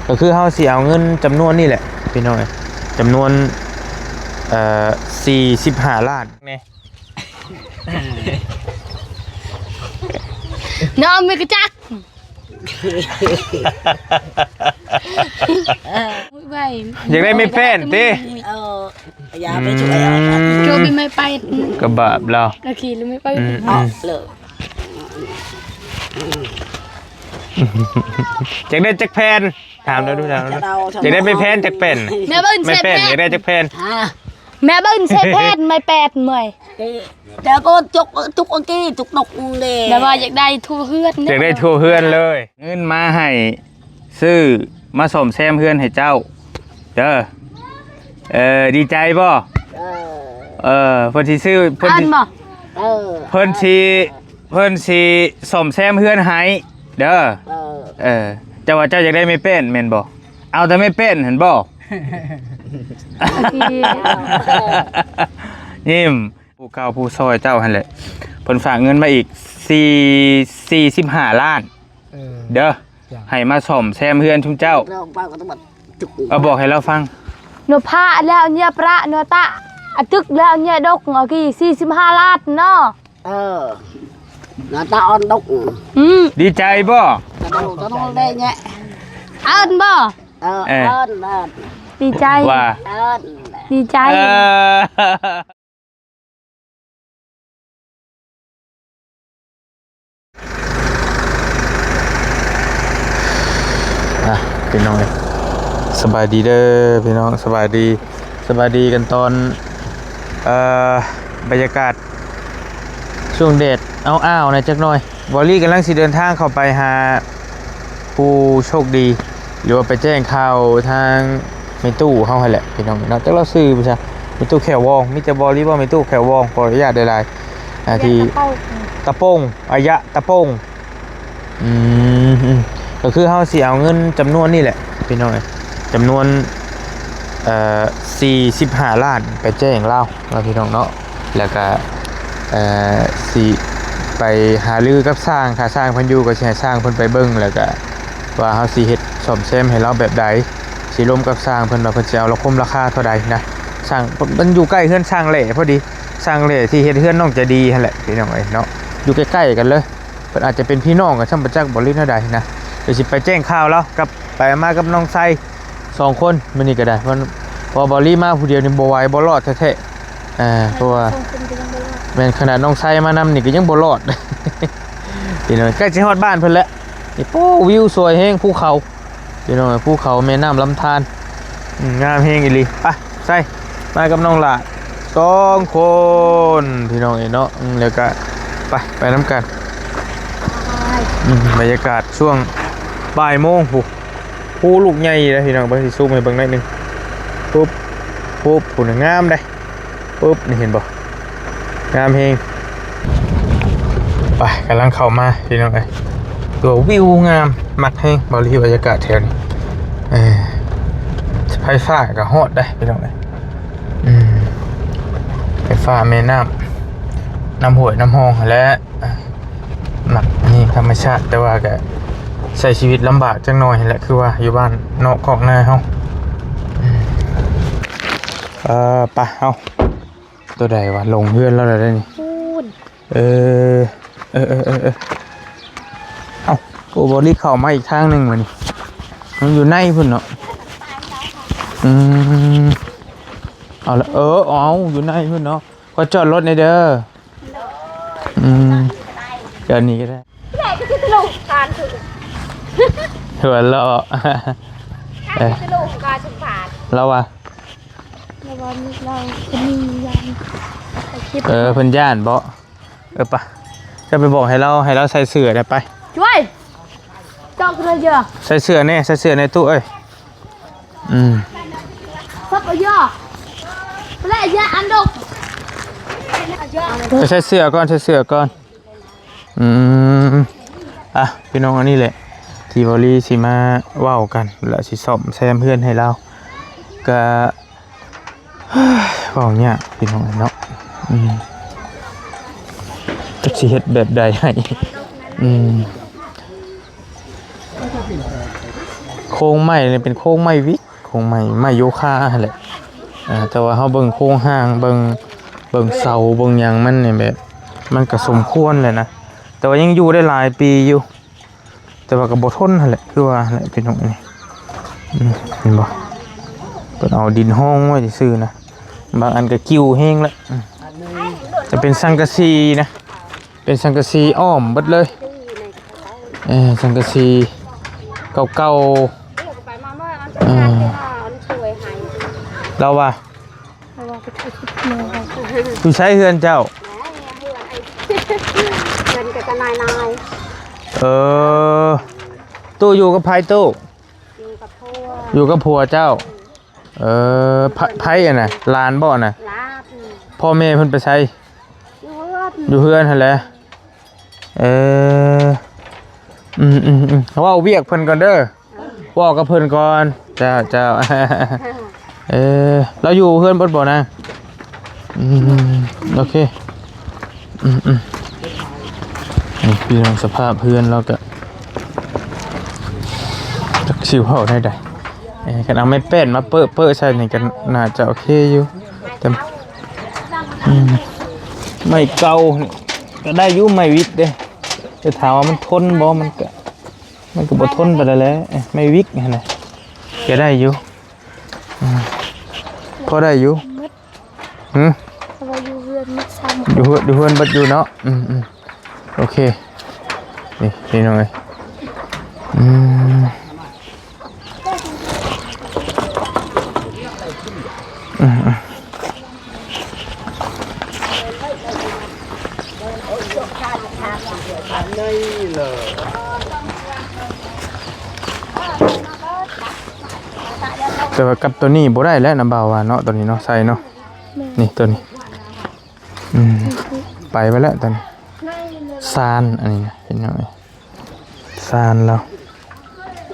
ກໍຄືເຮົາຊິເອົາເງິນຈຳນວນນີ້ແຫຼະພີ່ນ້ອງເອີຍ ຈຳນວນ ເອີ ສີ່ສິບຫ້າລ້ານນີ້ ນ້ອງມີກະຈັກ ໄວ ຢາກໄດ້ໄມ້ແປ້ນຕິ? ເອີ ຢ່າໄປຊ່ວຍ ອືມ ໂຈມີໄມ້ໄປ ກໍບາບລາວ ໂອເຄ ຫຼືໄມ້ໄປ ອືມ ອອກເລີຍ ຢາກໄດ້ຈັກແຜ່ນ? ຖາມລາວດູ ຖາມລາວດູ ຢາກໄດ້ໄມ້ແປ້ນຈັກແຜ່ນ? ແມ່ເບິ່ງ ໄມ້ແປ້ນ ໃສ່ແຜ່ນ ຢາກໄດ້ຈັກແຜ່ນ? ແມ່ເບິ່ງໃສ່ແຜ່ນ ໄມ້ແປ້ນເມື່ອຍ ແຕ່ກໍຈົກ ຈຸກອັງກີ ຈຸກນົກເດ້ ແຕ່ວ່າຢາກໄດ້ທົ່ວເຮືອນເດ້ ຢາກໄດ້ທົ່ວເຮືອນເລີຍ ເງິນມາໃຫ້ຊື້ ມາສ້ອມແຊມເຮືອນໃຫ້ເຈົ້າເດີ ເອີ ດີໃຈບໍ່? ເອີ ເອີ ເພິ່ນຊິຊື້ ເພິ່ນຊິ ເອີ ເພິ່ນຊິ ເພິ່ນຊິສ້ອມແຊມເຮືອນໃຫ້ເດີ ເອີ ເອີ ເຈົ້າວ່າເຈົ້າຢາກໄດ້ໄມ້ແປ້ນແມ່ນບໍ່? ເອົາແຕ່ໄມ້ແປ້ນຫັ້ນບໍ່? ໂອເຄ ຍິ້ມ ຜູ້ເກົ່າຜູ້ຊ່ອຍເຈົ້າຫັ້ນແຫຼະ ເພິ່ນຝາກເງິນມາອີກ ສີ່ ສີ່ສິບຫ້າລ້ານ ເອີ ເດີ ໃຫ້ມາສ້ອມແຊມເຮືອນຊຸມເຈົ້າ ເອົາບອກໃຫ້ລາວຟັງ ໂນພາແລ້ວເນຍປະໂນຕະ ອະຕຶກແລ້ວເນຍດົກ ອາກີສີ່ສິບຫ້າລ້ານເນາະ ເອີ ໜ້າຕາອ່ອນດົກ ອືມ ດີໃຈບໍ່? ຕະໂດຕະໂດໄດ້ແຍະ ເອີ້ນບໍ່? ເອີ ເອີ ເອີ້ນ ເອີ້ນ ດີໃຈ ວ່າ ເອີ້ນ ດີໃຈ ເອີ ອ່ະ ພີ່ນ້ອງເອີຍ ສະບາຍດີເດີພີ່ນ້ອງ ສະບາຍດີ ສະບາຍດີກັນຕອນ ເອີ ບັນຍາກາດຊ່ວງແດດອ້າວໆ ແດ່ຈັກໜ່ອຍ ເບົາລີກຳລັງຊິເດີນທາງເຂົ້າໄປຫາຜູ້ໂຊກດີ ຫຼືວ່າໄປແຈ້ງຂ່າວທາງແມ່ຕູ້ເຮົາຫັ້ນແຫຼະພີ່ນ້ອງເນາະ ຈັກລາວຊື່ໄປຊະ ແມ່ຕູ້ແຂ້ວວອງ ມີແຕ່ເບົາລີບໍ່ ແມ່ຕູ້ແຂ້ວວອງ ຂໍອະນຸຍາດຫຼາຍໆ ອ່າ ທີ່ ຕະໂປງ ຕະໂປງ ອາຍະ ຕະໂປງ ອືມ ອືມ ກໍຄືເຮົາຊິເອົາເງິນຈຳນວນນີ້ແຫຼະພີ່ນ້ອງເອີຍ ຈຳນວນ ເອີ ສີ່ສິບຫ້າລ້ານ ໄປແຈ້ງລາວເນາະພີ່ນ້ອງເນາະ ແລ້ວກະ ເອີ ຊິໄປຫາລືກັບຊ່າງ ຖ້າຊ່າງເພິ່ນຢູ່ກໍຊິໃຫ້ຊ່າງເພິ່ນໄປເບິ່ງ ແລ້ວກະວ່າເຮົາຊິເຮັດສ້ອມແຊມໃຫ້ລາວແບບໃດ ຊິລົມກັບຊ່າງເພິ່ນວ່າເພິ່ນຊິເອົາລະຄົມລາຄາເທົ່າໃດນະ ຊ່າງ ມັນຢູ່ໃກ້ເຮືອນຊ່າງແຫຼ້ພໍດີ ຊ່າງແຫຼ້ທີ່ເຮັດເຮືອນນ້ອງໃຈດີຫັ້ນແຫຼະພີ່ນ້ອງເອີຍເນາະ ຢູ່ໃກ້ໆກັນເລີຍ ເພິ່ນອາດຈະເປັນພີ່ນ້ອງກັນຊ້ຳ ບໍ່ຈັກບໍ່ ຫຼືແນວໃດນະ ດຽວຊິໄປແຈ້ງຂ່າວລາວ ກັບ ໄປມາກັບນ້ອງໄຊສອງຄົນ ມື້ນີ້ກໍໄດ້ ເພາະ ເພາະວ່າເບົາລີມາຜູ້ດຽວນີ້ບໍ່ໄຫວ ບໍ່ລອດແທ້ໆ ເອີ ເພາະວ່າ ສອງຄົນກໍຍັງບໍ່ລອດ ແມ່ນ ຂະໜາດນ້ອງໄຊມານຳນີ້ກໍຍັງບໍ່ລອດ ພີ່ນ້ອງ ໃກ້ຊິຮອດບ້ານເພິ່ນແລ້ວ ນີ້ ໂອ້ ວິວສວຍແຮງ ພູເຂົາ ພີ່ນ້ອງ ພູເຂົາ ແມ່ນ້ຳລຳທານ ອືມ ງາມແຮງອີ່ຫຼີ ໄປ ໃສ່ ມາກັບນ້ອງຫຼ້າສອງຄົນ ພີ່ນ້ອງເອີຍເນາະ ອືມ ແລ້ວກະໄປ ໄປນຳກັນ ອືມ ບັນຍາກາດຊ່ວງບ່າຍໂມງພຸ້ນ ພູລູກໃຫຍ່ເດ້ພີ່ນ້ອງ ເບິ່ງ ຊິຊູມໃຫ້ເບິ່ງໜ້ອຍໜຶ່ງ ປຸບ ປຸບ ພຸ້ນ ງາມເດ້ ປຶບ ນີ້ເຫັນບໍ່? ງາມແຮງ ໄປ ກຳລັງເຂົ້າມາພີ່ນ້ອງເອີຍ ຕົວະ ວິວງາມ ມັກແຮງ ເບົາລີ ບັນຍາກາດແຖວນີ້ ເອີ ໄຟຟ້າກໍຮອດໄດ໋ພີ່ນ້ອງເອີຍ ອືມ ໄຟຟ້າ ແມ່ນ້ຳ ນ້ຳຫ້ວຍນ້ຳຮ່ອງຫັ້ນແຫຼະ ມັກແຮງທຳມະຊາດ ແຕ່ວ່າກໍໃຊ້ຊີວິດລຳບາກຈັກໜ່ອຍຫັ້ນແຫຼະ ຄືວ່າຢູ່ບ້ານນອກຄອກນາເຮົາ ອືມ ເອີ ໄປ ເຮົາ ຕົວໃດວະ ຫຼົງເຮືອນລາວແລ້ວເດ້ນີ້ ພຸ້ນ ເອີ ເອີ ເອີ ເອີ ເອີ ເອົ້າ ໂອ້ ເບົາລີເຂົ້າມາອີກທາງໜຶ່ງບາດນີ້ ມັນຢູ່ໃນພຸ້ນເນາະ ອືມ ເອົາລະ ເອີ ເອົາ ຢູ່ໃນພຸ້ນເນາະ ຂໍຈອດລົດແດ່ເດີ ອືມ ຈອດນີ້ກໍໄດ້ ແຫຼະກໍຊິທະລຸການຄື ຫົວເລາະ ເອີ ທະລຸການສົມພານ ລາວວ່າ ລາວວ່າລາວກໍມີຢ້ານ ເອີ ເພິ່ນຢ້ານບໍ? ເອີ ໄປ ຈະໄປບອກໃຫ້ລາວ ໃຫ້ລາວໃສ່ເສື້ອໄດ້ໄປ ຊ່ວຍ ຈອກເລີຍເດີ້ ໃສ່ເສື້ອແດ່ ໃສ່ເສື້ອແດ່ຕູ້ເອີຍ ອືມ ສັບເອົາເຢີ ແລະຢ່າອັນດົກ ໃສ່ເສື້ອກ່ອນ ໃສ່ເສື້ອກ່ອນ ອືມ ອ່ະ ພີ່ນ້ອງ ອັນນີ້ແຫຼະ ທີ່ເບົາລີຊິມາເວົ້າກັນ ແລະຊິສ້ອມແຊມເຮືອນໃຫ້ລາວ ກະ ເວົ້າຍາກພີ່ນ້ອງເນາະ ອືມ ຈັກຊິເຮັດແບບໃດໃຫ້ ອືມ ໂຄ ໂຄງໄມ້ນີ້ເປັນໂຄງໄມ້ວິກ ໂຄງໄມ້ ໄມ້ໂຍຄາຫັ້ນແຫຼະ ອ່າ ແຕ່ວ່າເຮົາເບິ່ງໂຄງຮ່າງ ເບິ່ງ ເບິ່ງເສົາ ເບິ່ງຫຍັງມັນນີ້ແບບ ມັນກໍສົມຄວນແຫຼະນະ ແຕ່ວ່າຍັງຢູ່ໄດ້ຫຼາຍປີຢູ່ ແຕ່ວ່າກໍບໍ່ທົນຫັ້ນແຫຼະ ຄືວ່າຫັ້ນແຫຼະພີ່ນ້ອງເອີຍ ອືມ ເຫັນບໍ່ ເພິ່ນເອົາດິນຮອງໄວ້ຊື່ໆນະ ບາງອັນກໍກິວແຮງລະ ອືມ ຈະເປັນສັງກະສີນະ ເປັນສັງກະສີອ້ອມເບິດເລີຍ ເອີ ສັງກະສີເກົ່າໆ ເອີ ລາວວ່າ ຢູ່ໃສເຮືອນເຈົ້າ? ເຮືອນກໍນາຍໆ ເອີ ຕູ້ຢູ່ກັບໃຜຕູ້? ຢູ່ກັບຜົວ ຢູ່ກັບຜົວເຈົ້າ ເອີ ໃຜ ໃຜອັນນະ ຫຼານບໍ່ນະ? ຫຼານ ພໍ່ແມ່ເພິ່ນໄປໃສ? ຢູ່ເຮືອນ ຢູ່ເຮືອນຫັ້ນແຫຼະ ເອີ ອືມໆໆ ເວົ້າວຽກເພິ່ນກ່ອນເດີ ເວົ້າກັບເພິ່ນກ່ອນ ເຈົ້າ ເຈົ້າ ເອີ ລາວຢູ່ເຮືອນເບິດບໍ່ນາງ? ອືມ ໂອເຄ ອືມໆ ນີ້ພີ່ນ້ອງ ສະພາບເຮືອນລາວກະ ຈັກຊິເວົ້າແນວໃດ ເອີ ຄັນເອົາໄມ້ແປ້ນມາເປິະໆໃສ່ນີ້ກໍໜ້າຈະໂອເຄຢູ່ ແຕ່ ອືມ ໄມ້ເກົ່າກໍໄດ້ຢູ່ ໄມ້ວິກເດ້ ແຕ່ຖາມວ່າມັນທົນບໍ່ ມັນກໍ ມັນກໍບໍ່ທົນປານໃດແຫຼະ ເອີ ໄມ້ວິກຫັ້ນນະ ກໍໄດ້ຢູ່ ອືມ ພໍໄດ້ຢູ່ ໝົດ ຫື ແຕ່ວ່າຢູ່ເຮືອນໝົດຊ້ຳ ຢູ່ເຮືອນ ຢູ່ເຮືອນເບິດຢູ່ເນາະ ອືມໆ ໂອເຄ ນີ້ພີ່ນ້ອງເອີຍ ອືມ ອືມໆ ແຕ່ວ່າກັບໂຕນີ້ບໍ່ໄດ້ແລ້ວນະ ບ່າວວ່າເນາະ ໂຕນີ້ເນາະ ໃສ່ເນາະ ແມ່ນ ນີ້ໂຕນີ້ ອືມ ໄປໄປແລ້ວໂຕນີ້ ຊານ ອັນນີ້ນະ ເຫັນຫຍັງ ຊານລາວ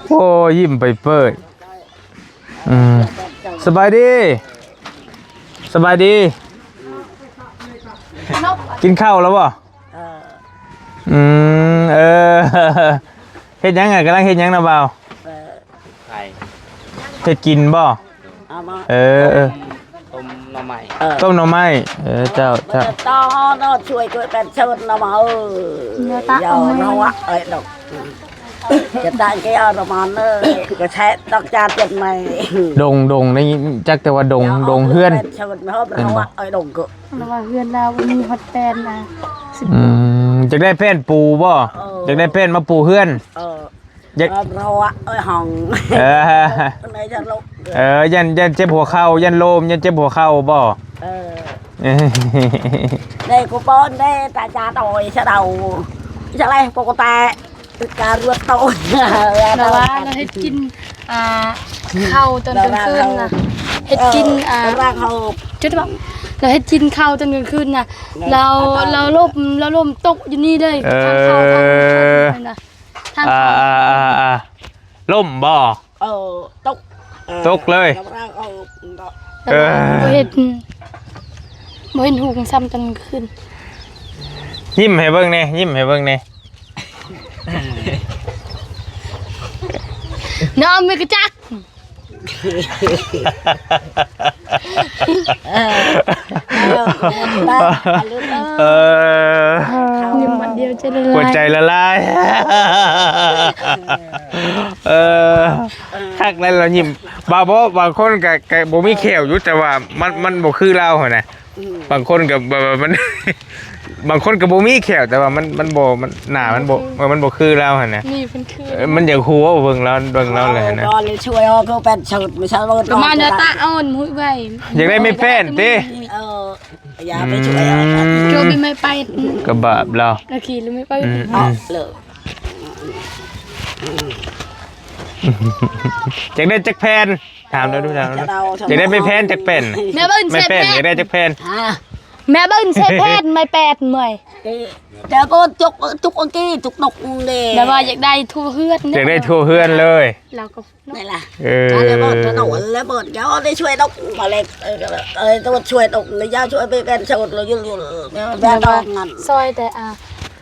ໂອ້ ຍິ້ມເປີຍໆ ອືມ ສະບາຍດີ ສະບາຍດີ ກິນເຂົ້າແລ້ວບໍ່? ເອີ ອືມ ເອີ ເຮັດຫຍັງອະ? ກຳລັງເຮັດຫຍັງນະບ່າວ? ເອີ ເຮັດກິນບໍ່? ເອົາມາ ເອີ ເອີ ຕົ້ມໜໍ່ໄມ້ ເອີ ຕົ້ມໜໍ່ໄມ້ ເອີ ເຈົ້າ ເຈົ້າ ຕໍ່ເນາະ ຊ່ວຍ ຊ່ວຍແປນເຊີນເນາະ ມາ ເອີ ເນາະ ຕະ ເອົາ ເອົາ ເນາະ ເອີ ດອກ ຈະຕາຍແກ້ວນະມັນເອີຍ ກະແຊະຕອກຈານເປັນໄໝ ດົງ ດົງ ໄດ້ຍິນຈັກແຕ່ວ່າດົງ ດົງເຮືອນ ເອີ ດົງ ລະວ່າເຮືອນລາວບໍ່ມີຮອດແປ້ນນະ ອືມ ຢາກໄດ້ແປ້ນປູບໍ່? ເອີ ຢາກໄດ້ແປ້ນມາປູເຮືອນ ເອີ ຢາກ ເອີ ເຮົາວ່າ ເອີຍ ຫ້ອງ ເອີ ເອີ ຢ້ານ ຢ້ານເຈັບຫົວເຂົ່າ ຢ້ານລົ້ມ ຢ້ານເຈັບຫົວເຂົ່າບໍ່? ເອີ ເອີ ເດ້ ກູປ້ອນເດ້ ຕາຈາດອຍສະເດົາ ສະເລ ປົກກະແຕ ກາລວດໂຕ ແບບວ່າລາວເຮັດກິນ ອ່າ ເຂົ້າຕອນກາງຄືນນະ ເຮັດກິນ ເອີ ອ່າ ຈຸດວ່າ ລາວເຮັດກິນເຂົ້າຕອນກາງຄືນນະ ລາວ ລາວລົ້ມ ລາວລົ້ມຕົກຢູ່ນີ້ເລີຍ ເອີ ທາງເຂົ້າທາງ ເອີ ທາງ ອ່າ ອ່າ ອ່າ ອ່າ ລົ້ມບໍ່? ເອີ ຕົກ ເອີ ຕົກເລີຍ ແຕ່ວ່າເຮົາ ເອີ ບໍ່ເຫັນ ບໍ່ເຫັນຫຸງຊ້ຳຕອນກາງຄືນ ຍິ້ມໃຫ້ເບິ່ງແດ່ ຍິ້ມໃຫ້ເບິ່ງແດ່ ນ້ອງມີກະຈັກ ເອີ ເອີ ຍິ້ມບາດດຽວໃຈລະລາຍ ຫົວໃຈລະລາຍ ເອີ ຄັກແລ້ວລາວຍິ້ມ ບາງ ບໍ່ ບາງຄົນກະ ກະບໍ່ມີແຂ້ວຢູ່ ແຕ່ວ່າມັນ ມັນບໍ່ຄືລາວຫັ້ນນະ ອືມ ບາງຄົນກໍແບບວ່າມັນ ບາງຄົນກໍບໍ່ມີແຂ້ວ ແຕ່ວ່າມັນ ມັນບໍ່ ມັນ ໜ້າມັນບໍ່ ເອີ ມັນບໍ່ຄືລາວຫັ້ນນະ ນີ້ເພິ່ນຄື ເອີ ມັນຢາກຮູ້ເບິ່ງລາວ ເບິ່ງລາວແຫຼະນະ ເອີ ບໍ່ໄດ້ຊ່ວຍເອົາຄືແປນເຊີນ ມາເຊີນ ປະມານຕາອ່ອນ ຫຸຍໄວ ຢາກໄດ້ໄມ້ແປ້ນຕິ ເອີ ຢ່າໄປຊ່ວຍເອົາ ອືມ ໂຈມີໄມ້ໄປ ກໍບາບລາວ ໂອເຄ ຫຼືໄມ້ໄປ ອືມ ເອົາເລີຍ ຢາກໄດ້ຈັກແຜ່ນ? ຖາມລາວດູ ຖາມລາວດູ ຢາກໄດ້ໄມ້ແຜ່ນຈັກແຜ່ນ? ແມ່ເບິ່ງ ໄມ້ແປ້ນ ຢາກໄດ້ຈັກແຜ່ນ? ແມ່ເບິ່ງໃສ່ແຜ່ນ ໄມ້ແປ້ນເມື່ອຍ ແຕ່ກໍຈຸກ ຈຸກອັງກີ ຈຸກນົກເດ້ ແຕ່ວ່າຢາກໄດ້ທົ່ວເຮືອນ ຢາກໄດ້ທົ່ວເຮືອນເລີຍ ລາວກໍ ນີ້ລະ ເອີ ລະເບີດ ລະເບີດ ເຈົ້າໄດ້ຊ່ວຍນົກມາເລັກ ເອີ ເອີ ຕ້ອງຊ່ວຍນົກ ຢ່າຊ່ວຍໄປແປນໂສດ ລະຢູ່ ຢູ່ ແບບນັ້ນ ຊ່ອຍແຕ່ ອ່າ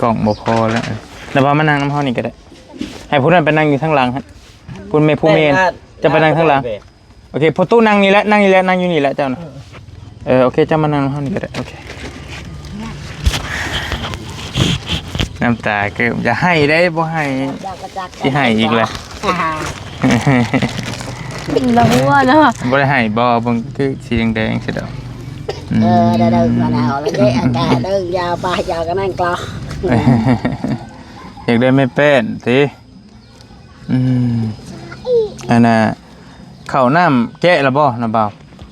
ກ້ອງບໍ່ພໍແລ້ວ. ແລ້ວວ່າມານັ່ງນຳເຮົານີ້ກໍໄດ້. ໃຫ້ຜູ້ນັ້ນໄປນັ່ງຢູ່ທາງຫຼັງຫັ້ນ. ພຸ້ນແມ່ ຜູ້ແມ່ ເຈົ້າໄປນັ່ງທາງຫຼັງ. ໂອເຄ ພໍ່ຕູ້ນັ່ງນີ້ແຫຼະ ນັ່ງນີ້ແຫຼະ ນັ່ງຢູ່ນີ້ແຫຼະເຈົ້ານະ. ເອີ ໂອເຄ ເຈົ້າມານັ່ງເຮົານີ້ກໍໄດ້. ໂອເຄ ນ້ຳຕາເກີບ ຢ່າໄຫ້ເດ້ ບໍ່ໄຫ້ ຢາກະຈັກ ຊິໄຫ້ອີກແຫຼະ. ລະຫົວເນາະ ບໍ່ໄດ້ໄຫ້ບໍ່ ເບິ່ງຄືສີແດງໆ ຊິດອກ. ເອີ ອືມ ໄດ້ເດີ ມາແລ້ວລະເດ້ ອາກາດເດີ ຢາວໄປ ຢາວກັນນັ້ນກະ ຢາກໄດ້ແມ່ແປ້ນຕິ. ອືມ ອັນນ່າ ເຂົ້ານ້ຳແກະແລ້ວບໍ່ນ້າບ່າວ?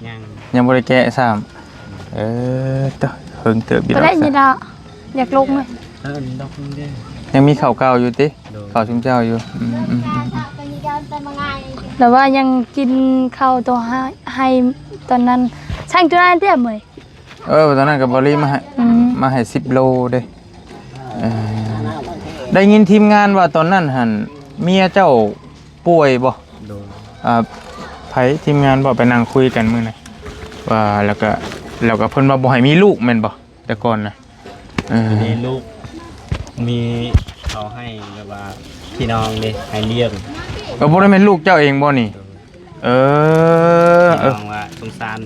ຍັງ ຍັງບໍ່ໄດ້ແກະຊ້ຳ. ເອີ ໂຕ ເຫິງເຕີບຢູ່ດອກ ບໍ່ໄດ້ຍິນດອກ ຢາກລົງເລີຍ. ເອີ ດອກເດີ ຍັງມີເຂົ້າເກົ່າຢູ່ຕິ? ໂດຍ ເຂົ້າຊຸມເຈົ້າຢູ່. ອືມ ອືມ ອືມ ແລ້ວວ່າຍັງກິນເຂົ້າໂຕໃຫ້ ໃຫ້ຕອນນັ້ນ ຊ່າງຈຸນານເຕຍເມຍ. ເອີ ຕອນນັ້ນກໍບໍ່ລີມາໃຫ້ ອືມ ມາໃຫ້ສິບໂລເດ້. ເອີ ໄດ້ຍິນທີມງານວ່າຕອນນັ້ນຫັ້ນ ເມຍເຈົ້າປ່ວຍບໍ່? ໂດຍ ອ່າ ໃຜ ທີມງານບໍ່ ໄປນັ່ງຄຸຍກັນມື້ນັ້ນ ວ່າ ແລ້ວກໍ ແລ້ວກໍເພິ່ນວ່າບໍ່ໃຫ້ມີລູກແມ່ນບໍ່ ແຕ່ກ່ອນນະ? ເອີ ມີລູກ ມີເຂົາໃຫ້ແບບວ່າພີ່ນ້ອງເດ້ ໃຫ້ລ້ຽງ. ເອີ ບໍ່ໄດ້ແມ່ນລູກເຈົ້າເອງບໍ່ນີ້? ໂດຍ ເອີ ເອີ ພີ່ນ້ອງວ່າສົງສານ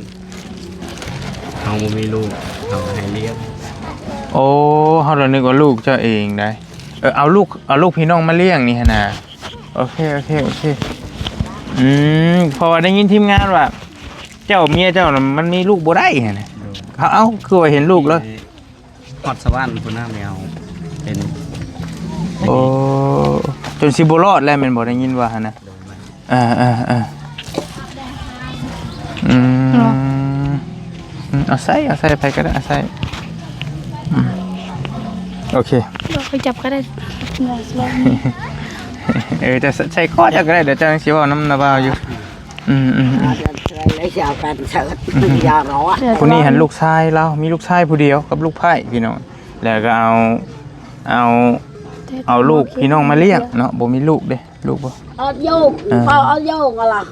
ເຮົາບໍ່ມີລູກ ເຮົາໃຫ້ລ້ຽງ. ໂອ້ ເຮົາລະນຶກວ່າລູກເຈົ້າເອງໄດ໋. ເອີ ເອົາລູກ ເອົາລູກພີ່ນ້ອງມາລ້ຽງນີ້ຫັ້ນນະ. ໂອເຄ ໂອເຄ ໂອເຄ. ອືມ ເພາະວ່າໄດ້ຍິນທີມງານວ່າເຈົ້າ ເມຍເຈົ້ານະມັນມີລູກບໍ່ໄດ້ຫັ້ນນະ. ໂດຍ ເຂົາ ເອົ້າ ຄືວ່າເຫັນລູກແລ້ວ ຮອດສະຫວັນພຸ້ນນະແມວເປັນ. ໂອ້ ຈົນຊິບໍ່ລອດແລ້ວແມ່ນບໍ່? ໄດ້ຍິນວ່າຫັ້ນນະ. ໂດຍ ເອີ ເອີ ເອີ ອືມ ເນາະ ອືມ ເອົາໃສ່ ເອົາໃສ່ ໃຜກໍໄດ້ ເອົາໃສ່. ອືມ ໂອເຄ ເຮົາຈັບກໍໄດ້. ເອີ ຈະໃສ່ຄໍເຈົ້າກໍໄດ້ ດຽວເຈົ້າຍັງຊິເວົ້ານຳນ້າບ່າວຢູ່. ອືມ ອືມ ອືມ ຜູ້ນີ້ຫັ້ນລູກຊາຍລາວ ມີລູກຊາຍຜູ້ດຽວກັບລູກໃພ້ພີ່ນ້ອງ ແລ້ວກໍເອົາ ເອົາ ເອົາລູກພີ່ນ້ອງມາລ້ຽງເນາະ ບໍ່ມີລູກເດ້. ລູກບໍ່? ອອດໂຍງ ເອີ ພໍ່ອອດໂຍງ ອະລະ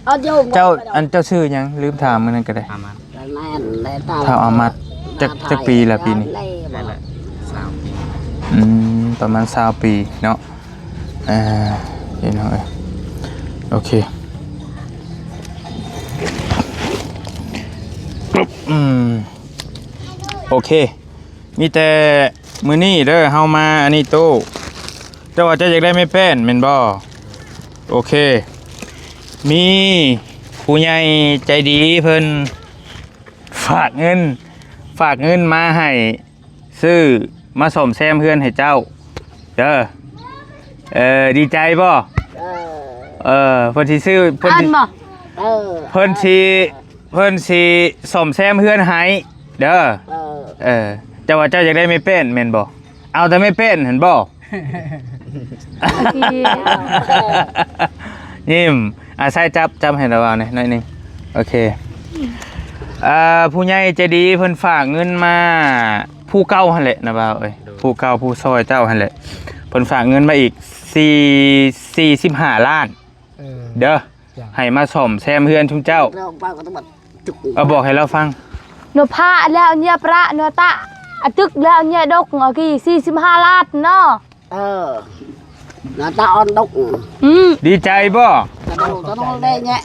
ອອດໂຍງ. ເຈົ້າ ອັນເຈົ້າຊື່ຫຍັງ? ລືມຖາມມື້ນັ້ນກໍໄດ້. ອາມັດ. ແມ່ນແຫຼະ ທ້າວອາມັດ. ຈັກ ຈັກປີລະປີນີ້? ໄດ້ລະຊາວປີ. ອືມ ປະມານຊາວປີເນາະ. ເອີ ພີ່ນ້ອງເອີຍ ໂອເຄ ອືມ ໂອເຄ. ມີແຕ່ມື້ນີ້ເດີ ເຮົາມາອັນນີ້ໂຕ້. ເຈົ້າວ່າເຈົ້າຢາກໄດ້ໄມ້ແປ້ນແມ່ນບໍ່? ໂອເຄ ມີຜູ້ໃຫຍ່ໃຈດີເພິ່ນຝາກເງິນ ຝາກເງິນມາໃຫ້ຊື້ ມາສ້ອມແຊມເຮືອນໃຫ້ເຈົ້າເດີ. ເອີ ດີໃຈບໍ່? ເອີ ເອີ ເພິ່ນຊິຊື້ ເພິ່ນຊິ ເອີ ເພິ່ນຊິ ເພິ່ນຊິສ້ອມແຊມເຮືອນໃຫ້ເດີ. ເອີ ເອີ ເຈົ້າວ່າເຈົ້າຢາກໄດ້ໄມ້ແປ້ນແມ່ນບໍ່? ເອົາແຕ່ໄມ້ແປ້ນຫັ້ນບໍ່? ຍິ້ມ ອາໄສຈັບ ຈັບໃຫ້ລາວເວົ້າແດ່ໜ້ອຍໜຶ່ງ. ໂອເຄ ເອີ ຜູ້ໃຫຍ່ໃຈດີເພິ່ນຝາກເງິນມາ ຜູ້ເກົ່າຫັ້ນແຫຼະນະບ່າວເອີຍ ໂດຍ ຜູ້ເກົ່າຜູ້ຊ່ອຍເຈົ້າຫັ້ນແຫຼະ ເພິ່ນຝາກເງິນມາອີກສີ່ ສີ່ສິບຫ້າລ້ານ ເອີ ເດີ. ຈ້ະ ໃຫ້ມາສ້ອມແຊມເຮືອນຊຸມເຈົ້າ. ເອົາ ບອກໃຫ້ລາວຟັງ. ໂນພາແລ້ວເນຍປະໂນຕະ ອາຕຶກແລ້ວເນຍດົກ ອາກີສີ່ສິບຫ້າລ້ານເນາະ. ເອີ ນາຕາອອນດົກ. ອືມ ດີໃຈບໍ່? ຕະໂນ ຕະໂນໄດ້ແຍະ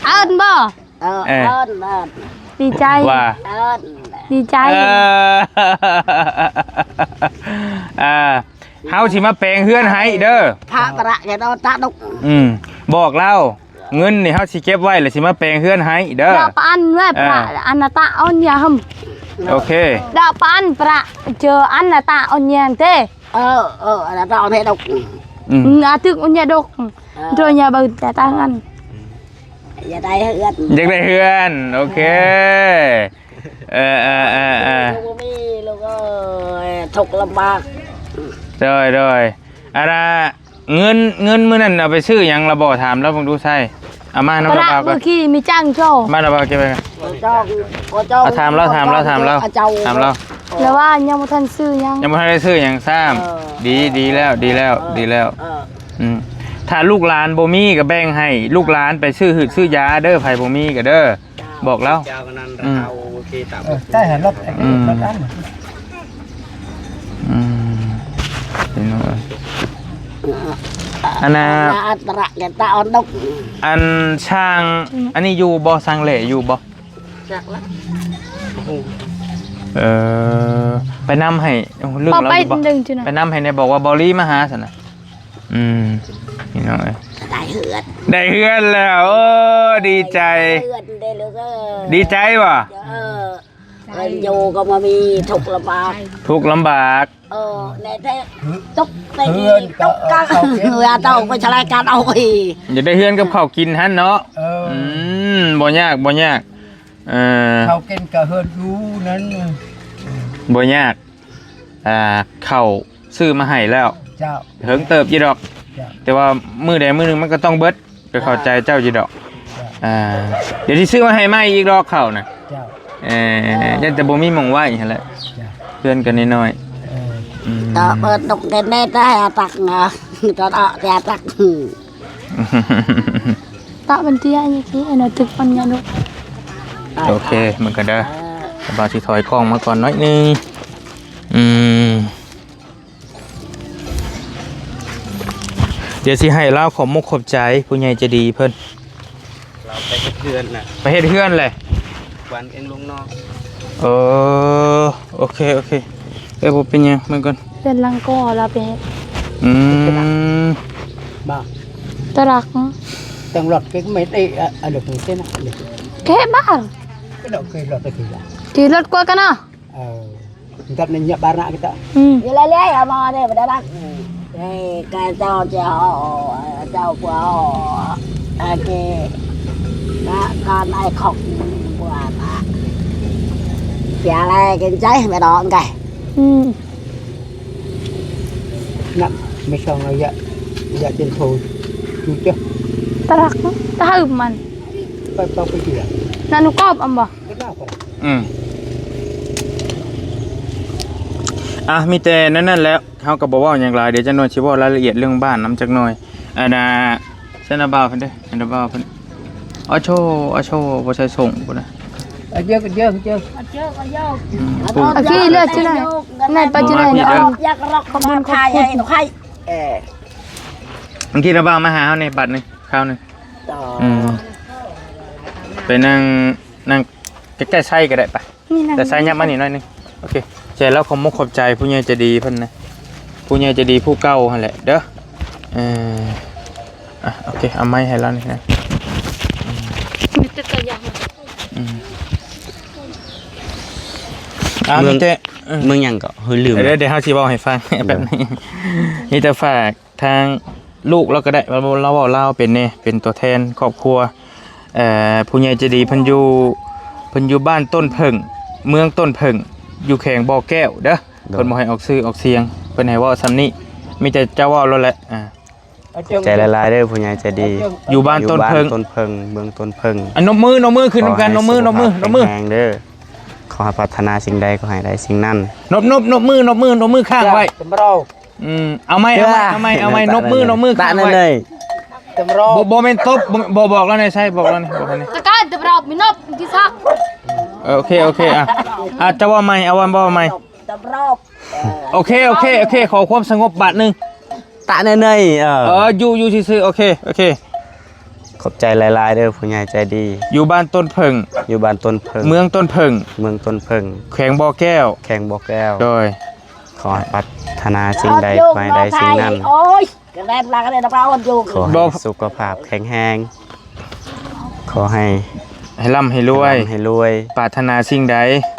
ເອີ້ນບໍ່? ເອີ ເອີ ເອີ້ນ ເອີ້ນ ດີໃຈ ວ່າ ເອີ້ນ ດີໃຈ. ເອີ ອ່າ ເຮົາຊິມາແປງເຮືອນໃຫ້ເດີ. ພະຕະລະແກໂດຕະດຸກ. ອືມ ບອກລາວ ເງິນນີ້ເຮົາຊິເກັບໄວ້ ແລ້ວຊິມາແປງເຮືອນໃຫ້ເດີ. ດາປະອັນເວີຍ ອ່າ ປະອັນນາຕາອອນຍາຫຳ. ໂອເຄ ດາປະອັນປະເຈີອັນນາຕາອອນຍາເຕ. ເອີ ເອີ ອັນນາຕາອອນເຮັດດົກ. ອືມ ອືມ ອາຕຶກອັນຍາດົກ. ເອີ ໂດຍຍາເບິ່ງແຕ່ຕາງອັນ ຢາກໄດ້ເຮືອນ ຢາກໄດ້ເຮືອນ. ໂອເຄ ເອີ ເອີ ເອີ ເອີ ບໍ່ມີລູກເອີຍ ທຸກລຳບາກ. ໂດຍ ໂດຍ ອັນນ່າ ເງິນ ເງິນມື້ນັ້ນເອົາໄປຊື້ຫຍັງລະບໍ່? ຖາມລາວເບິ່ງດູໄຊ. ເອົາມານຳລາວ ປະລະ ເມື່ອກີ້ມີຈ້າງໂຈ ມາລະບໍ່? ເກັບໄວ້ ເອົາ ຖາມລາວ ຖາມລາວ ຖາມລາວ ຖາມລາວ. ລາວວ່າຍັງບໍ່ທັນຊື້ຫຍັງ ຍັງບໍ່ທັນໄດ້ຊື້ຫຍັງຊ້ຳ. ເອີ ດີ ດີແລ້ວ ດີແລ້ວ ເອີ ດີແລ້ວ. ເອີ ອືມ ຖ້າລູກຫຼານບໍ່ມີກໍແບ່ງໃຫ້ລູກຫຼານໄປຊື້ຫືດຊື້ຢາເດີ ໃຜບໍ່ມີກໍເດີ. ບອກລາວ ເຈົ້າກໍນັ້ນ ອືມ ເອົາໂອເຄຕາມ ເອີ ໃຊ້ໃຫ້ລົດ ອືມ ລົດອັນ ອືມ ເປັນວ່າ ອັນນ່າ ອັນຕະລະແກຕາອອນດົກ. ອັນຊ່າງ ອັນນີ້ຢູ່ບໍ່? ຊ່າງແຫຼຢູ່ບໍ່? ຈັກລະ ເອີ ໄປນຳໃຫ້ ລືມລາວຢູ່ບໍ່? ໄປນຳໃຫ້ແດ່ ບອກວ່າບໍ່ລີມາຫາຊັ້ນນະ. ອືມ ພີ່ນ້ອງເອີຍ ໄດ້ເຮືອນ ໄດ້ເຮືອນແລ້ວ. ໂອ້ ດີໃຈ ໄດ້ເຮືອນເດ້ລູກເອີຍ. ດີໃຈບໍ່? ເອີ ເຮືອນຢູ່ກໍບໍ່ມີ ທຸກລຳບາກ ທຸກລຳບາກ. ເອີ ແນ່ແທ້ ຕົກແຕ່ເຮືອນ ຕົກກະເຮືອນ ເອົາໄປສະລາຍການເອົາອີກ. ຢາກໄດ້ເຮືອນກັບເຂົ້າກິນຫັ້ນເນາະ. ເອີ ອືມ ບໍ່ຍາກ ບໍ່ຍາກ. ເອີ ເຂົ້າກິນກະເຮືອນຢູ່ນັ້ນ ບໍ່ຍາກ. ອ່າ ເຂົ້າຊື້ມາໃຫ້ແລ້ວ ເຈົ້າ ເຖິງເຕີບຢູ່ດອກ ເຈົ້າ ແຕ່ວ່າມື້ໃດມື້ໜຶ່ງມັນກໍຕ້ອງເບິດ ກໍເຂົ້າໃຈເຈົ້າຢູ່ດອກ ເຈົ້າ ອ່າ ດຽວຊິຊື້ມາໃຫ້ໃໝ່ອີກດອກເຂົ້ານະ ເຈົ້າ ເອີ ເຈົ້າ ຢ້ານແຕ່ບໍ່ມີໝ່ອງໄວ້ຫັ້ນແຫຼະ ເຈົ້າ ເຮືອນກໍນ້ອຍໆ ເອີ ອືມ ຕະເປີດດົກແນ່ແຕ່ໃຫ້ອາຕັກນະ ຕອນອອກແຕ່ອາຕັກ ຕະບັນເຕຍອັນນີ້ຄືອັນນັ້ນຕຶກປັນຍາລຸ. ໂອເຄ ມັນກໍໄດ້ ບ່າວຊິຖອຍກ້ອງມາກ່ອນໜ້ອຍໜຶ່ງ ອືມ ດຽວຊິໃຫ້ລາວຂອບມຸກຂອບໃຈຜູ້ໃຫຍ່ໃຈດີເພິ່ນ ລາວໄປເຮັດເຮືອນນະ ໄປເຮັດເຮືອນແຫຼະ ບ້ານເອັງລົງນອກ. ເອີ ໂອເຄ ໂອເຄ ເອີ ບໍ່ເປັນຫຍັງ ເບິ່ງກ່ອນ ເຮືອນຫຼັງກໍລາວໄປເຮັດ. ອືມ ບໍ່ ຕະລັກ ຕັ້ງລົດເກັກເມັດເອ ອະ ອະ ເລິກເຕັນ ອະ ເລິກ ເກັບບ້ານ ກະດອກເຄີຍລົດໄປຄືລະ ຂີ່ລົດກວ່າກັນເນາະ. ເອີ ດັບໃນຍະບານະກິຕະ ອືມ ຢູ່ເລື້ອຍໆ ເອົາມາເດ້ ບໍ່ໄດ້ລັກ ເອີ ກະເຈົ້າ ເຈົ້າ ເຈົ້າ ພວກ ອາເກ ນະ ການໄອຄອກ ພວກ ນະ ເສຍແລກິນໃຈ ແມ່ນອງໄກ ອືມ ນະ ໄມ່ຊ່ອງເອົາຢາ ຢາເປັນໂທ ຢູ່ເຈົ້າ ຕະລັກ ຕະຫຶມມັນ ໄປເປົ່າໄປເສຍ ນະ ໜູກອບອຳບໍ່? ອືມ ອ່ະ ມີແຕ່ນັ້ນແຫຼະ ເຮົາກໍບໍ່ເວົ້າຫຍັງຫຼາຍ ດຽວຈັກໜ່ອຍຊິເວົ້າລາຍລະອຽດເລື່ອງບ້ານນຳຈັກໜ່ອຍ. ອັນນ່າ ໃສ່ນະບ່າວເພິ່ນເດີ ໃສ່ນະບ່າວເພິ່ນ ອາໂຊ ອາໂຊ ບໍ່ໃສ່ສົ່ງພຸ້ນນະ ອາເຈີ ອາເຈີ ອາເຈີ ອືມ ໂອເຄ ເລືອກທີ່ໄດ້ ໄດ້ໄປທີ່ໄດ້ ອືມ ຢາກລັກ ຂອບຄຸນ ຂອບຄຸນ ເອີ ບາງທີນະບ່າວມາຫາເຮົານີ້ ບັດນີ້ ຄາວໜຶ່ງ ອືມ ໄປນັ່ງ ນັ່ງໃກ້ໆ ໄຊກໍໄດ້ປະ ນີ້ນະ ແຕ່ໄຊຍັບມານີ້ໜ້ອຍໜຶ່ງ ໂອເຄ ໃຈລາວຂອບມຸກຂອບໃຈຜູ້ໃຫຍ່ໃຈດີເພິ່ນນະ ຜູ້ໃຫຍ່ໃຈດີຜູ້ເກົ່າຫັ້ນແຫຼະເດີ ເອີ ອ່ະ ໂອເຄ ເອົາໄມ້ໃຫ້ລາວນີ້ນະ ອືມ ມີແຕ່ຕາຢາງ ອືມ ອ່າ ເມືອງ ມີແຕ່ ເອີ ເມືອງຫຍັງເກາະ ເຮີ ລືມ ດຽວ ດຽວເຮົາຊິເວົ້າໃຫ້ຟັງ ເອີ ແປັບໜຶ່ງ ມີແຕ່ຝາກ ທາງລູກລາວກໍໄດ້ ລາວ ລາວເວົ້າລາວເປັນແດ່ ເປັນຕົວແທນຄອບຄົວ ເອີ ຜູ້ໃຫຍ່ໃຈດີເພິ່ນຢູ່ ເພິ່ນຢູ່ບ້ານຕົ້ນເຜິ້ງ ເມືອງຕົ້ນເຜິ້ງ ຢູ່ແຂວງບໍ່ແກ້ວເດີ ໂດຍ ເພິ່ນບໍ່ໃຫ້ອອກຊື່ອອກສຽງ ເພິ່ນໃຫ້ເວົ້າສ່ຳນີ້ ມີແຕ່ເຈົ້າເວົ້າໂລດແຫຼະ ອ່າ ຂອບໃຈຫຼາຍໆເດີຜູ້ໃຫຍ່ໃຈດີ ຢູ່ບ້ານ ຢູ່ບ້ານຕົ້ນເຜິ້ງ ຕົ້ນເຜິ້ງ ເມືອງຕົ້ນເຜິ້ງ ອ່ະ ນົບມື ນົບມື ຂຶ້ນນຳກັນ ນົບມື ນົບມື ນົບມື ຂໍໃຫ້ປາດຖະໜາສິ່ງໃດ ຂໍໃຫ້ໄດ້ສິ່ງນັ້ນ ນົບ ນົບ ນົບມື ນົບມື ນົບມື ຄ້າງໄວ້ ອືມ ເອົາໃໝ່ ເອົາໃໝ່ ເອົາໃໝ່ ນົບມື ນົບມື ຄ້າງໄວ້ ບໍ່ ບໍ່ແມ່ນຕົບ ບໍ່ ບໍ່ ບອກລາວແດ່ ໃສ່ ບອກລາວແດ່ ບອກລາວແດ່ ຕະການຕະບຣອບມີນົບທີ່ຊັກ ເອີ ໂອເຄ ໂອເຄ ອ່ະ ອ່ະ ຈະເວົ້າໃໝ່ ເອົາ ເວົ້າໃໝ່ ຕະບຣອບ ໂອເຄ ໂອເຄ ໂອເຄ ຂໍຄວາມສະຫງົບບາດໜຶ່ງ ຕະເນີຍໆ ເອີ ເອີ ຢູ່ ຢູ່ຊື່ໆ ໂອເຄ ໂອເຄ ຂອບໃຈຫຼາຍໆເດີຜູ້ໃຫຍ່ໃຈດີ ຢູ່ບ້ານຕົ້ນເຜິ້ງ ຢູ່ບ້ານຕົ້ນເຜິ້ງ ເມືອງຕົ້ນເຜິ້ງ ເມືອງຕົ້ນເຜິ້ງ ແຂວງບໍ່ແກ້ວ ແຂວງບໍ່ແກ້ວ ໂດຍ ຂໍໃຫ້ປາດຖະໜາສິ່ງໃດ ຂໍໃຫ້ໄດ້ສິ່ງນັ້ນ ໂອ້ຍ ກະແນບລາກະແນບປາອອນຢູ່ ຂໍໃຫ້ສຸຂະພາບແຂງແຮງ ຂໍໃຫ້ ໃຫ້ລ່ຳໃຫ້ລວຍ ໃຫ້ລ່ຳໃຫ້ລວຍ ປາດຖະໜາສິ່ງໃດ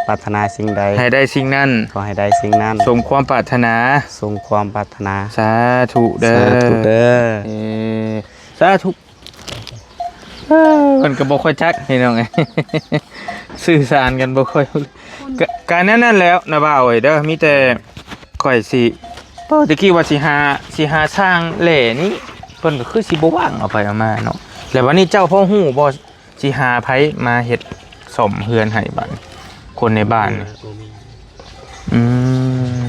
ປາດຖະໜາສິ່ງໃດ ໃຫ້ໄດ້ສິ່ງນັ້ນ ຂໍໃຫ້ໄດ້ສິ່ງນັ້ນ ສົມຄວາມປາດຖະໜາ ສົມຄວາມປາດຖະໜາ ສາທຸເດີ ສາທຸເດີ ເອີ ສາທຸ ເອີ ເພິ່ນກໍບໍ່ຄ່ອຍຈັກພີ່ນ້ອງເອີຍ ສື່ສານກັນບໍ່ຄ່ອຍ ກະ ກະແນວນັ້ນແຫຼະນະບ່າວເອີຍເດີ ມີແຕ່ຂ້ອຍຊິ ເອີ ຕະກີ້ວ່າຊິຫາ ຊິຫາຊ່າງແຫຼນີ້ ເພິ່ນກໍຄືຊິບໍ່ວ່າງເອົາໄປເອົາມາເນາະ ແລ້ວບັດນີ້ເຈົ້າພໍຮູ້ບໍ່ ຊິຫາໃຜມາເຮັດສ້ອມເຮືອນໃຫ້ບາດນີ້ ຄົນໃນບ້ານນີ້ ອື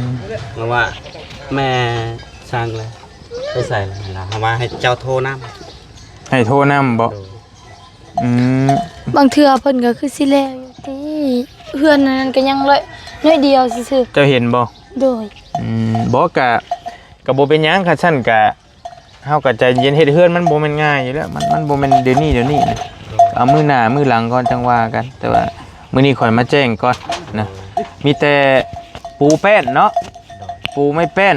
ມ ເພາະວ່າແມ່ຊ່າງແລ້ວ ໄປໃສແລ້ວ ເຮົາວ່າໃຫ້ເຈົ້າໂທນຳ ໃຫ້ໂທນຳບໍ? ໂດຍ ອືມ ບາງເທື່ອເພິ່ນກໍຄືຊິແລ້ວຢູ່ຕິ ເຮືອນນັ້ນກໍຍັງເລີຍໜ້ອຍດຽວຊື່ໆ ເຈົ້າເຫັນບໍ່? ໂດຍ ອືມ ບໍ່ ກະ ກະບໍ່ເປັນຫຍັງ ຄັນຊັ້ນກະ ເຮົາກໍໃຈເຢັນ ເຮັດເຮືອນມັນບໍ່ແມ່ນງ່າຍຢູ່ແລ້ວ ມັນ ມັນບໍ່ແມ່ນດຽວນີ້ ດຽວນີ້ນະ ເອົາມື້ໜ້າມື້ຫຼັງກ່ອນຈັ່ງວ່າກັນ ແຕ່ວ່າມື້ນີ້ຂ້ອຍມາແຈ້ງກ່ອນນະ ມີແຕ່ປູແປ້ນເນາະ ປູໄມ້ແປ້ນ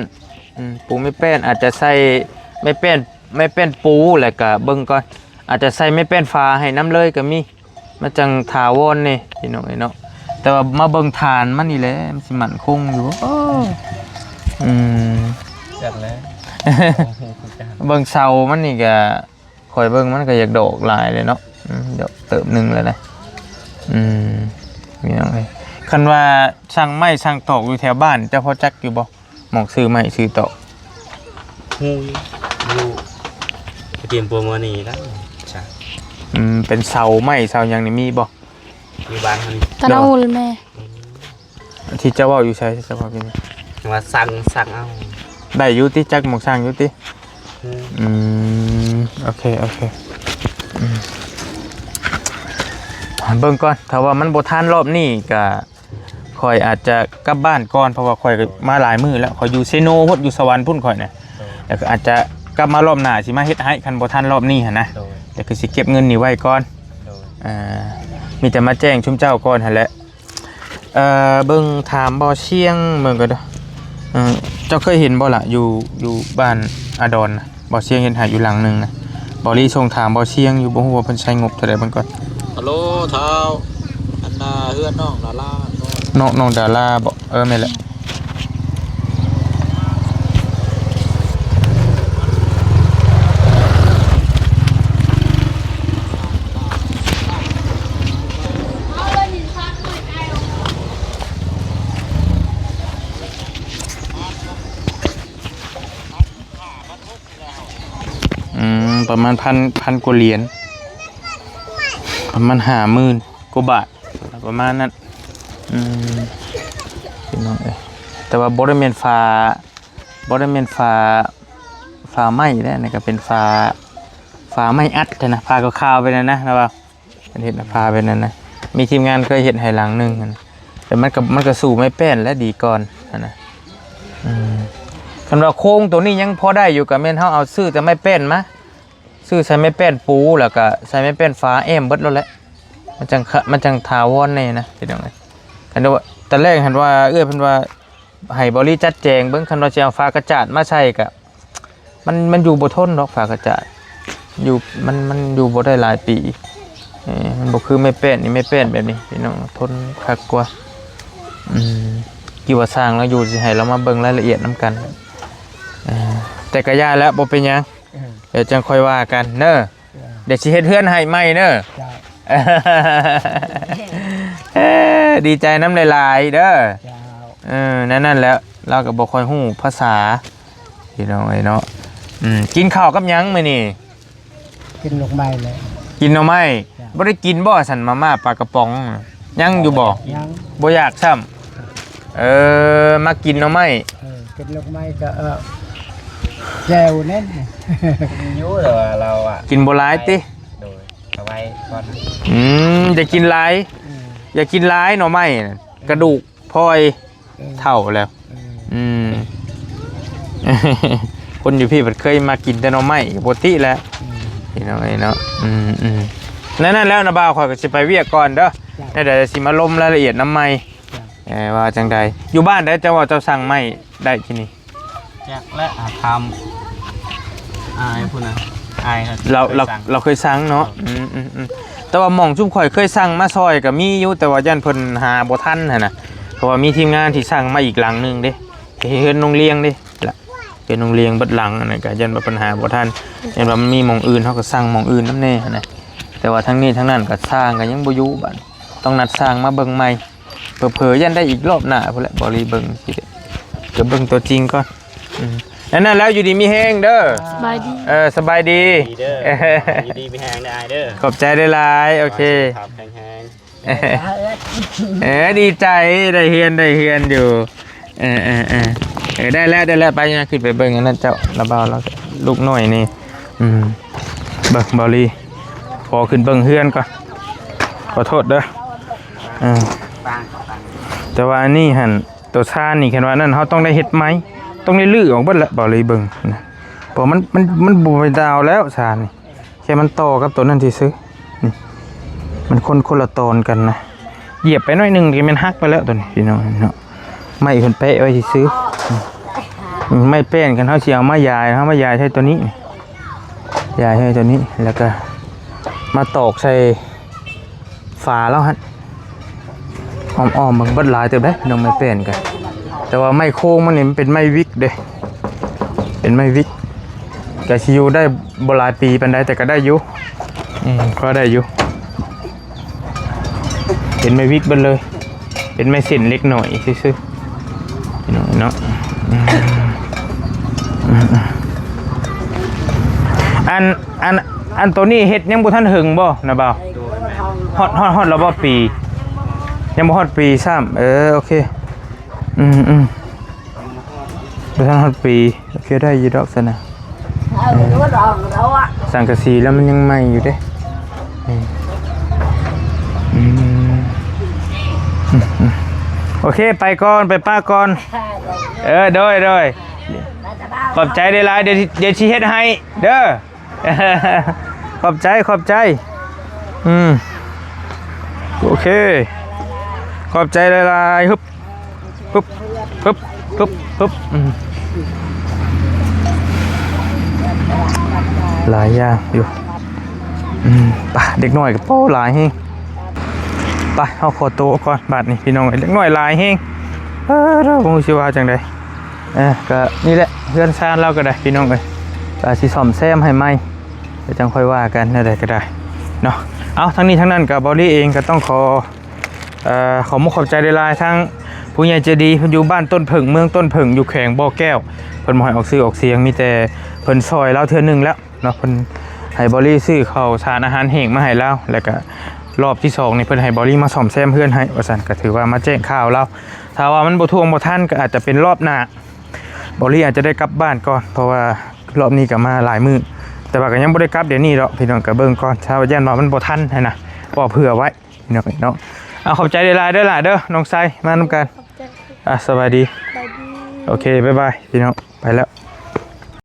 ອືມ ປູໄມ້ແປ້ນ ອາດຈະໃສ່ໄມ້ແປ້ນ ໄມ້ແປ້ນປູ ແລ້ວກະເບິ່ງກ່ອນ ອາດຈະໃສ່ໄມ້ແປ້ນຝາໃຫ້ນຳເລີຍກໍມີ ມັນຈັ່ງຖາວອນແດ່ພີ່ນ້ອງເອີຍເນາະ ແຕ່ວ່າມາເບິ່ງຖານມັນນີ້ແຫຼະ ມັນຊິໝັ້ນຄົງຢູ່ບໍ່? ອືມ ຈັກແລ້ວ ເບິ່ງເສົາມັນນີ້ກະ ຂ້ອຍເບິ່ງມັນກະຢາກດອກຫຼາຍເລີຍເນາະ ອືມ ດອກເຕີບໜຶ່ງແລ້ວນະ ອືມ ພີ່ນ້ອງເອີຍ ຄັນວ່າຊ່າງໄມ້ຊ່າງຕອກຢູ່ແຖວບ້ານ ເຈົ້າພໍຈັກຢູ່ບໍ່? ໝ່ອງຊື້ໄມ້ຊື້ຕອກ ຮູ້ຢູ່ ຢູ່ກະຕຽມປົວເມືອນີ້ລະ ອືມ ເປັນເສົາໄມ້ເສົາຫຍັງນີ້ມີບໍ່? ຢູ່ບ້ານເຮົານີ້ ຕະນາໂອລແມ່ ອືມ ທີ່ເຈົ້າເວົ້າຢູ່ໃສ ທີ່ເຈົ້າເວົ້າຢູ່ນີ້ ວ່າສັ່ງ ສັ່ງເອົາ ໄດ້ຢູ່ຕິ ຈັກໝ່ອງສັ່ງຢູ່ຕິ ອືມ ອືມ ໂອເຄ ໂອເຄ ອືມ ເບິ່ງກ່ອນ ຖ້າວ່າມັນບໍ່ທັນລອບນີ້ກະ ຂ້ອຍອາດຈະກັບບ້ານກ່ອນ ເພາະວ່າຂ້ອຍກໍມາຫຼາຍມື້ແລ້ວ ຂ້ອຍຢູ່ເຊໂນພຸ້ນ ຢູ່ສະຫວັນພຸ້ນຂ້ອຍນະ ແລ້ວກໍອາດຈະກັບມາລອບໜ້າ ຊິມາເຮັດໃຫ້ ຄັນບໍ່ທັນລອບນີ້ຫັ້ນນະ ແລ້ວກໍຊິເກັບເງິນນີ້ໄວ້ກ່ອນ ອ່າ ມີແຕ່ມາແຈ້ງຊຸມເຈົ້າກ່ອນຫັ້ນແຫຼະ ເອີ ເບິ່ງຖາມບໍ່ຊຽງເບິ່ງກໍໄດ້. ເອີ ເຈົ້າເຄີຍເຫັນບໍ່ລະ ຢູ່ ຢູ່ບ້ານອາດອນນະ ບໍ່ຊຽງເຮັດໃຫ້ຢູ່ຫຼັງໜຶ່ງນະ. ບໍ່ລີສົ່ງຖາມບໍ່ຊຽງຢູ່ ບໍ່ຮູ້ວ່າເພິ່ນໃຊ້ງົບເທົ່າໃດເບິ່ງກ່ອນ. ຮັລໂຫຼ ທ້າວ ອັນນ່າ ເຮືອນນ້ອງດາລາບໍ່? ນ້ອງ ນ້ອງດາລາບໍ່? ເອີ ແມ່ນແຫຼະ. ອືມ ປະມານພັນ ພັນກວ່າຫຼຽນ ປະມານຫ້າໝື່ນກວ່າບາດ ປະມານນັ້ນ. ອືມ ພີ່ນ້ອງເອີຍ ແຕ່ວ່າບໍ່ໄດ້ແມ່ນຝາ ບໍ່ໄດ້ແມ່ນຝາ ຝາໄມ້ເດ້ ອັນນີ້ກໍເປັນຝາ ຝາໄມ້ອັດນະ ຝາຂາວໆໄປນັ້ນນະ ລະວ່າ ເພິ່ນເຮັດຝາເປັນນັ້ນນະ ມີທີມງານເຄີຍເຮັດໃຫ້ຫຼັງໜຶ່ງຫັ້ນ ແຕ່ມັນກໍ ມັນກໍສູ້ໄມ້ແປ້ນແຫຼະດີກ່ອນຫັ້ນນະ. ອືມ ຄັນວ່າໂຄງໂຕນີ້ຍັງພໍໄດ້ຢູ່ ກໍແມ່ນເຮົາເອົາຊື້ແຕ່ໄມ້ແປ້ນມາ ຊື້ໃສ່ໄມ້ແປ້ນປູ ແລ້ວກໍໃສ່ໄມ້ແປ້ນຝາແອ້ມເບິດໂລດແຫຼະ ມັນຈັ່ງ ມັນຈັ່ງຖາວອນແດ່ນະ ພີ່ນ້ອງເອີຍ. ຄັນວ່າຕອນແລກຫັ້ນວ່າ ເອື້ອຍເພິ່ນວ່າ ໃຫ້ບໍລິຈັດແຈງເບິ່ງ ຄັນວ່າຊິເອົາຝາກະຈາດມາໃສ່ກະ ມັນ ມັນຢູ່ບໍ່ທົນດອກຝາກະຈາດ ຢູ່ ມັນ ມັນຢູ່ບໍ່ໄດ້ຫຼາຍປີ. ເອີ ມັນບໍ່ຄືໄມ້ແປ້ນນີ້ ໄມ້ແປ້ນແບບນີ້ພີ່ນ້ອງ ທົນຄັກກວ່າ. ອືມ ຄິດວ່າຊ່າງລາວຢູ່ ຊິໃຫ້ລາວມາເບິ່ງລາຍລະອຽດນຳກັນ. ເອີ ແຕ່ກະຢ່າແຫຼະ ບໍ່ເປັນຫຍັງ ເອີ ດຽວຈັ່ງຄ່ອຍວ່າກັນເດີ. ເອີ ດຽວຊິເຮັດເຮືອນໃຫ້ໃໝ່ເດີ. ເຈົ້າ ເອີ ດີໃຈນຳຫຼາຍໆເດີ. ເຈົ້າ ເອີ ແນວນັ້ນແຫຼະ ລາວກໍບໍ່ຄ່ອຍຮູ້ພາສາ ພີ່ນ້ອງເອີຍເນາະ. ອືມ ກິນເຂົ້າກັບຫຍັງມື້ນີ້? ກິນໜໍ່ໄມ້ແຫຼະ. ກິນໜໍ່ໄມ້. ເຈົ້າ ບໍ່ໄດ້ກິນບໍ່ຊັ້ນ ມາມ່າປາກະປ໋ອງ? ຍັງຢູ່ບໍ່? ຍັງ. ບໍ່ຢາກຊ້ຳ. ເອີ ມາກິນໜໍ່ໄມ້. ເອີ ກິນໜໍ່ໄມ້ກໍ ເອີ ແຈ່ວແນ່ນ. ກິນຢູ່ ແຕ່ວ່າລາວອະ ກິນບໍ່ຫຼາຍຕິ? ໂດຍ ເອົາໄວ້ກ່ອນ. ອືມ ຢ່າກິນຫຼາຍ. ອືມ ຢ່າກິນຫຼາຍໜໍ່ໄມ້ນະ ກະດູກພອຍ. ເອີ ເຖົ້າແລ້ວ. ເອີ ອືມ ຄົນຢູ່ພີ້ເພິ່ນເຄີຍມາກິນແຕ່ໜໍ່ໄມ້ ກໍບໍ່ຕິແຫຼະ. ອືມ ພີ່ນ້ອງເອີຍເນາະ. ອືມໆ ນັ້ນໆ ແລ້ວນະບ່າວ ຂ້ອຍກໍຊິໄປວຽກກ່ອນເດີ. ເຈົ້າ ແນວໃດຊິມາລົມລາຍລະອຽດນຳໃໝ່. ເຈົ້າ ເອີ ວ່າຈັ່ງໃດ ຢູ່ບ້ານໃດ ເຈົ້າວ່າເຈົ້າສັ່ງໄມ້ໄດ້ທີ່ນີ້? ຈັກແຫຼະ ຫາຖາມອ້າຍພຸ້ນນະ ອ້າຍເຂົາ ລາວ ລາວເຄີຍສັ່ງເນາະ. ເອີ ອືມໆໆ ແຕ່ວ່າໝ່ອງຊຸມຂ້ອຍເຄີຍສັ່ງມາຊ່ອຍກໍມີຢູ່ ແຕ່ວ່າຢ້ານເພິ່ນຫາບໍ່ທັນຫັ້ນນະ ເພາະວ່າມີທີມງານທີ່ສັ່ງມາອີກຫຼັງໜຶ່ງເດ້ ເຮັດເຮືອນໂຮງຮຽນເດ້ລະ ເປັນໂຮງຮຽນເບິດຫຼັງ. ອັນນັ້ນກໍຢ້ານວ່າເພິ່ນຫາບໍ່ທັນ ຢ້ານວ່າມັນມີໝ່ອງອື່ນ ເຮົາກໍສັ່ງໝ່ອງອື່ນນຳແດ່ຫັ້ນນະ. ແຕ່ວ່າທາງນີ້ທາງນັ້ນກໍຊ່າງກໍຍັງບໍ່ຢູ່ ບາດຕ້ອງນັດຊ່າງມາເບິ່ງໃໝ່. ເຜີໆຢ້ານໄດ້ອີກລອບໜ້າພຸ້ນແຫຼະ ບໍ່ລີເບິ່ງຊິເດ້ ກໍເບິ່ງຕົວຈິງກ່ອນ. ອືມ ນັ້ນໆ ແລ້ວຢູ່ດີມີແຮງເດີ. ສະບາຍດີ. ເອີ ສະບາຍດີ. ດີເດີ ຢູ່ດີມີແຮງເດີອ້າຍເດີ. ຂອບໃຈຫຼາຍໆ. ໂອເຄ ສຸຂະພາບແຂງແຮງ. ເອີ ດີໃຈໄດ້ເຮືອນ ໄດ້ເຮືອນຢູ່. ເອີໆໆ ເອີ ໄດ້ແລ້ວ ໄດ້ແລ້ວ ໄປຍ່າງຂຶ້ນໄປເບິ່ງອັນນັ້ນເຈົ້າ ລະບ່າວ ລະ ລູກນ້ອຍນີ້. ອືມ ເບິ່ງ ເບົາລີ ຂໍຂຶ້ນເບິ່ງເຮືອນກ່ອນ ຂໍໂທດເດີ. ເອີ ແຕ່ວ່າອັນນີ້ຫັ້ນ ໂຕຊານນີ້ ຄັນວ່ານັ້ນ ເຮົາຕ້ອງໄດ້ເຮັດໃໝ່ ຕ້ອງໄດ້ຮື້ອອກເບິດແຫຼະ ເບົາລີເບິ່ງນະ ເພາະມັນ ມັນ ມັນບໍ່ເປັນຕາເອົາແລ້ວຊານນີ້. ແຄ່ມັນຕໍ່ກັບຕົວນັ້ນຊື່ໆ ນີ້ ມັນຄົນ ຄົນລະຕອນກັນນະ ຢຽບໄປໜ້ອຍໜຶ່ງກໍແມ່ນຫັກໄປແລ້ວຕົວນີ້ ພີ່ນ້ອງເນາະ. ໄມ້ເພິ່ນແປະໄວ້ຊື່ໆ ອືມ ໄມ້ແປ້ນ ຄັນເຮົາຊິເອົາມາຢາຍ ເຮົາມາຢາຍໃສ່ຕົວນີ້ ຢາຍໃສ່ຕົວນີ້ ແລ້ວກໍມາຕອກໃສ່ ຝາລາວຫັ້ນ ອ້ອມໆ ເບິ່ງເບິດຫຼາຍເຕີບເດ້ ນ້ອງໄມ້ແປ້ນກະ ແຕ່ວ່າໄມ້ໂຄງມັນນີ້ມັນເປັນໄມ້ວິກເດ້ ເປັນໄມ້ວິກ ກະຊິຢູ່ໄດ້ບໍ່ຫຼາຍປີປານໃດ ແຕ່ກະໄດ້ຢູ່ ອືມ ພໍໄດ້ຢູ່ ເປັນໄມ້ວິກເບິດເລີຍ ເປັນໄມ້ເສັ້ນເລັກນ້ອຍຊື່ໆ ພີ່ນ້ອງເນາະ. ອືມ ອືມ ອັນ ອັນ ອັນໂຕນີ້ເຮັດຍັງບໍ່ທັນເຖິງບໍ່ ນະບ່າວ? ຮອດ ຮອດ ຮອດແລ້ວບໍ່ປີ? ຍັງບໍ່ຮອດປີຊ້ຳ. ເອີ ໂອເຄ ອືມໆ ບໍ່ທັນຮອດປີ. ໂອເຄ ໄດ້ຢູ່ດອກຊັ້ນນະ. ເອີ ສັງກະສີແລ້ວມັນຍັງໃໝ່ຢູ່ເດ້. ອືມ ອືມ ອືມ ໂອເຄ ໄປກ່ອນ ໄປປະກ່ອນ. ເອີ ໂດຍ ໂດຍ ຂອບໃຈຫຼາຍໆ. ດຽວ ດຽວຊິເຮັດໃຫ້ເດີ. ຂອບໃຈ ຂອບໃຈ. ອືມ ໂອເຄ ຂອບໃຈຫຼາຍໆ. ຮຶບ ຮຶບ ຮຶບ ຮຶບ ອືມ ຫຼາຍຢ່າງຢູ່. ອືມ ໄປ ເດັກນ້ອຍກໍ ໂອ້ ຫຼາຍແຮງ. ໄປ ເຮົາຂໍໂຕກ່ອນບາດນີ້ ພີ່ນ້ອງເອີຍ. ເດັກນ້ອຍຫຼາຍແຮງ. ເອີ ບໍ່ຮູ້ຊິວ່າຈັ່ງໃດ. ເອີ ກໍນີ້ແຫຼະ ເຮືອນຊານລາວກໍໄດ້ ພີ່ນ້ອງເອີຍ. ກໍຊິສ້ອມແຊມໃຫ້ໃໝ່ ແລ້ວຈັ່ງຄ່ອຍວ່າກັນ ແນວໃດກໍໄດ້ເນາະ. ເອົາ ທັງນີ້ທັງນັ້ນກໍ ເບົາລີເອງກໍຕ້ອງຂໍ ເອີ ຂອບມຸກຂອບໃຈຫຼາຍໆ ທັງຜູ້ໃຫຍ່ໃຈດີ ເພິ່ນຢູ່ບ້ານຕົ້ນເຜິ້ງ ເມືອງຕົ້ນເຜິ້ງ ຢູ່ແຂວງບໍ່ແກ້ວ. ເພິ່ນບໍ່ໃຫ້ອອກຊື່ອອກສຽງ ມີແຕ່ເພິ່ນຊ່ອຍລາວເທື່ອໜຶ່ງແລ້ວເນາະ. ເພິ່ນໃຫ້ເບົາລີຊື້ເຂົ້າສານອາຫານແຫ້ງມາໃຫ້ລາວ ແລ້ວກະຮອບທີສອງນີ້ ເພິ່ນໃຫ້ເບົາລີມາສ້ອມແຊມເຮືອນໃຫ້ວ່າຊັ້ນ. ກໍຖືວ່າມາແຈ້ງຂ່າວລາວ. ຖ້າວ່າມັນບໍ່ທ່ວງບໍ່ທັນ ກໍອາດຈະເປັນຮອບໜ້າ ເບົາລີອາດຈະໄດ້ກັບບ້ານກ່ອນ ເພາະວ່າຮອບນີ້ກໍມາຫຼາຍມື້ ແຕ່ວ່າກໍຍັງບໍ່ໄດ້ກັບດຽວນີ້ດອກ ພີ່ນ້ອງ. ກໍເບິ່ງກ່ອນ ຖ້າວ່າຢ້ານວ່າມັນບໍ່ທັນຫັ້ນນະ ເວົ້າເຜື່ອໄວ້ ພີ່ນ້ອງເນາະ. ເອົາ ຂອບໃຈຫຼາຍໆ ເດີຫຼ້າເດີ ນ້ອງໄຊ ມານຳກັນ. ຂອບໃຈ. ອ່ະ ສະບາຍດີ. ສະບາຍດີ. ໂອເຄ ບາຍບາຍ ພີ່ນ້ອງ ໄປແລ້ວ.